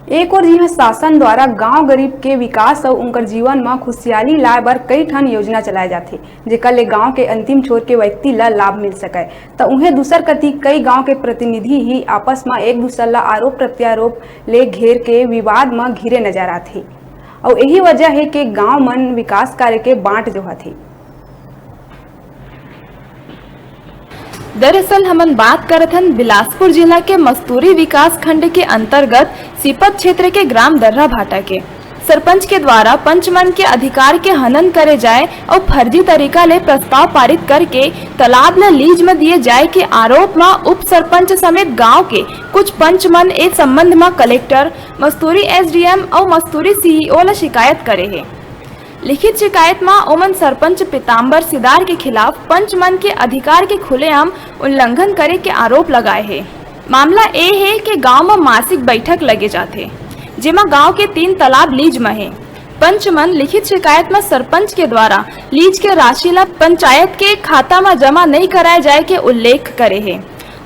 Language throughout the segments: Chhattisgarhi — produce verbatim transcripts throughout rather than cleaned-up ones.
एक ओर जिहां शासन द्वारा गांव गरीब के विकास अउ उनकर जीवन म खुशियाली लाए बर कई ठन योजना चलाए जाथे, जेकर ले गांव के अंतिम छोर के व्यक्ति ल लाभ मिल सकय, त उहें दूसर कति कई गांव के प्रतिनिधि ही आपस म एक दूसर ल आरोप प्रत्यारोप ले घेर के विवाद म घिरे नजर आथे। अउ यही वजह हे कि गांव मन विकास कार्य के बांट जोहत हे। दरअसल हमन बात करत हन बिलासपुर जिला के मस्तूरी विकास खंड के अंतर्गत सीपत क्षेत्र के ग्राम दर्रा भाटा के। सरपंच के द्वारा पंच मन के अधिकार के हनन करे जाए अउ फर्जी तरीका ले प्रस्ताव पारित करके तालाब ल लीज म दिए जाए के आरोप म उप सरपंच समेत गांव के कुछ पंच मन ए संबंध म कलेक्टर, मस्तूरी एसडीएम अउ मस्तूरी सीईओ ल शिकायत करे हे। लिखित शिकायत म ओमन सरपंच पीताम्बर सिदार के खिलाफ पंच मन के अधिकार के खुलेआम उल्लंघन करे के आरोप लगाए हे। मामला ए हे के गांव म मासिक बैठक लगे जाथे, जेमा गांव के तीन तालाब लीज म हे। पंच मन लिखित शिकायत म सरपंच के द्वारा लीज के राशि ल पंचायत के खाता म जमा नइ कराए जाए के उल्लेख करे हे।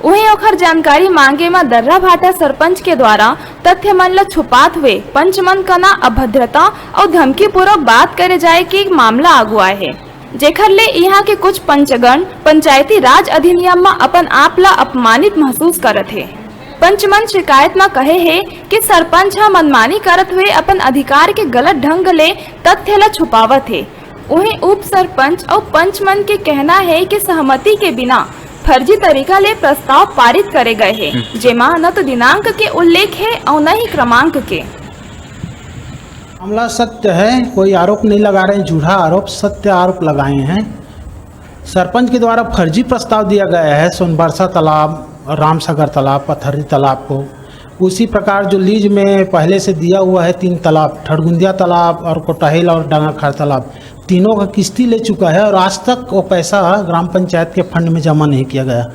उहें ओखर जानकारी मांगे म दर्रा भाटा सरपंच के द्वारा तथ्य मन ल छुपात हुए पंच मन कना अभद्रता अउ धमकीपूर्वक बात करे जाए के मामला आगू आए हे, जेखर ले इहां के कुछ पंचगण पंचायती राज अधिनियम म अपन आप ल अपमानित महसूस करत हे। पंच मन शिकायत म कहे हे कि सरपंच ह मनमानी करत हुए अपन अधिकार के गलत ढंग ले तथ्य ल छुपावत हे। उहें उप सरपंच अउ पंच मन के कहना हे कि सहमति के बिना फर्जी तरीका ले प्रस्ताव पारित करे गए हे, जेमा न तो दिनांक के उल्लेख हे अउ न ही क्रमांक के। मामला सत्य है, कोई आरोप नहीं लगा रहे हैं, झूठा आरोप, सत्य आरोप लगाए हैं। सरपंच के द्वारा फर्जी प्रस्ताव दिया गया है सोनबरसा तालाब, रामसागर तालाब, पथर्री तालाब को। उसी प्रकार जो लीज में पहले से दिया हुआ है तीन तालाब, ठड़गुंदिया तालाब और कोटाहिल और डांगाखार तालाब, तीनों का किस्ती ले चुका है और आज तक वो पैसा ग्राम पंचायत के फंड में जमा नहीं किया गया,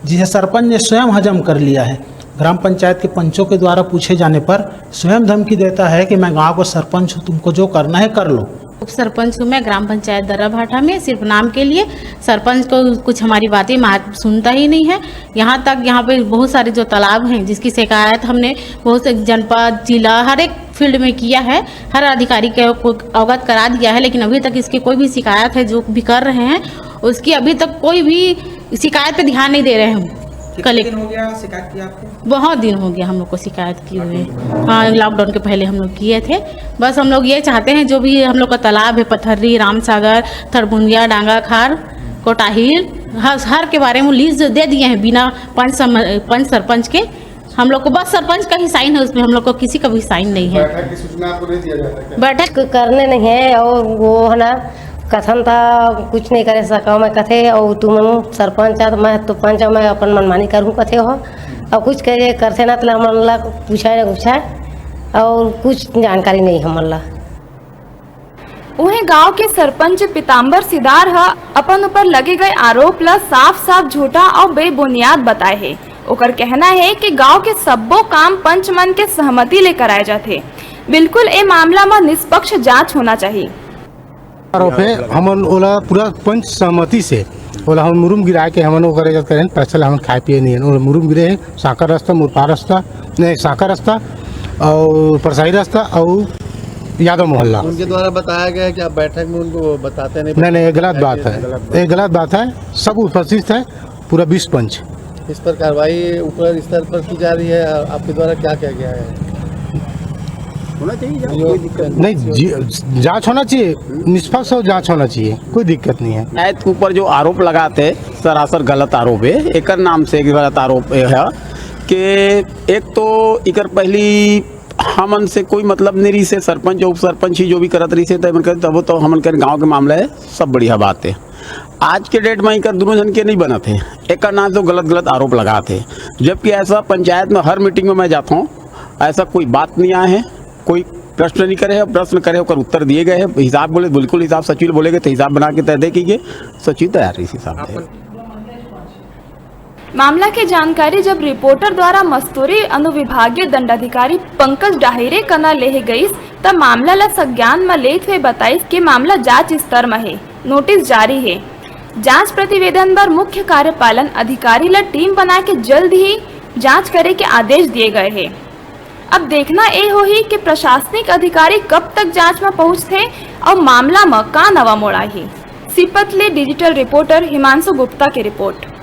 जिसे सरपंच ने स्वयं हजम कर लिया है। ग्राम पंचायत के पंचों के द्वारा पूछे जाने पर स्वयं धमकी देता है कि मैं गांव का सरपंच हूं, तुमको जो करना है कर लो। उप सरपंच हूँ मैं ग्राम पंचायत दर्रा भाटा में, सिर्फ नाम के लिए। सरपंच को कुछ हमारी बातें मा-, सुनता ही नहीं है। यहाँ तक, यहाँ पे बहुत सारे जो तालाब हैं जिसकी शिकायत हमने बहुत से जनपद, जिला, हर एक फील्ड में किया है, हर अधिकारी के को अवगत करा दिया है, लेकिन अभी तक इसकी कोई भी शिकायत है जो भी कर रहे हैं, उसकी अभी तक कोई भी शिकायत पे ध्यान नहीं दे रहे हैं। कितने कलेक्ट- दिन हो गया शिकायत की आपको? बहुत दिन हो गया हम लोग को शिकायत किए हुए। हाँ, लॉकडाउन के पहले हम लोग किए थे। बस हम लोग ये चाहते हैं, जो भी हम लोग का तालाब है, पथर्री, रामसागर, थरबुंदिया, डांगा खार, कोटाहिल, हर, हर के बारे में लीज दे दिए हैं बिना पंच सम-, पंच सरपंच के। हम लोग को बस सरपंच का ही साइन है उसमें, हम लोग को किसी का भी साइन नहीं है। बैठक की सूचना आपको नहीं दिया जाता क्या? बैठक करने नहीं है और वो है ना, कथन था कुछ नहीं करे सका मैं कथे, और तुम सरपंच आ, तो मैं तो पंच आ, मैं अपन मनमानी करूँ कथे हो, और कुछ करे करथे ना, तो हमन ला पूछा ना पूछा, और कुछ जानकारी नहीं हमन ला। उहें गांव के सरपंच पीताम्बर सिदार ह अपन ऊपर लगे गए आरोप ल साफ-साफ झूठा अउ बेबुनियाद बताए हे। ओकर कहना हे कि गांव के सब्बो काम पंच मन के सहमति ले कराए जाथे। बिल्कुल ए मामला म निष्पक्ष जांच होना चाही। आरोप हे, हमन ओला पूरा पंच सहमति से ओला हमन मुरुम गिरा के हमन ओकर इज्जत करेन, पैसा ला हमन खाए पिए नहीं हन। ओला मुरुम गिरे हे, सांकर रास्ता, मुरपा रास्ता, नहीं, सांकर रास्ता और परसाई रास्ता और यादव मोहल्ला। उनके द्वारा बताया गया है कि आप बैठक में उनको बताते नहीं, नहीं, नहीं, ये गलत बात है, गलत बात। ये गलत बात है। सब उपस्थित है, पूरा बीस पंच। इस पर कार्रवाई ऊपर स्तर पर की जा रही है, आपके द्वारा क्या किया गया है? होना चाहिए जांच, कोई दिक्कत नहीं। नहीं, जी, जांच होना चाहिए, निष्पक्ष और जांच होना चाहिए, कोई दिक्कत नहीं है। पंचायत के ऊपर जो आरोप लगात हे, सरासर गलत आरोप हे। एकर नाम से एक गलत आरोप हे कि एक तो इकर पहली हमन से कोई मतलब नहीं रहिस हे, सरपंच, उप सरपंच ही जो भी करत रहिस हे, त एमन कहे, तब तो हमन के गांव के मामला हे, सब बढ़िया बात हे। आज के डेट में इकर दोनों झन के नहीं बनत हे, एकर नाम से गलत गलत आरोप लगात हे, जबकि ऐसा पंचायत में हर मीटिंग में मैं जाता हूँ, ऐसा कोई बात नहीं आया है, कोई प्रश्न नहीं करे हे, प्रश्न करे ओकर उत्तर दिए गए हे, हिसाब बोले, बिल्कुल हिसाब सचिव बोलेगे तो हिसाब बना के तय दे कीजिए, सचिव तैयार इस हिसाब से। मामला के जानकारी जब रिपोर्टर द्वारा मस्तूरी अनुविभागीय दंडाधिकारी पंकज डाहिरे कना लेहे गईस, त मामला ल संज्ञान म लेत हुए बताइस कि मामला जांच स्तर म हे, नोटिस जारी हे। जांच प्रतिवेदन बर मुख्य कार्यपालन अधिकारी ल टीम बना के जल्द ही जांच करे के आदेश दिए गए हे। अब देखना ए होही कि प्रशासनिक अधिकारी कब तक जांच म पहुंचथे अउ मामला म का नवा मोड़ आही। सीपत ले digital reporter हिमांशु गुप्ता के report।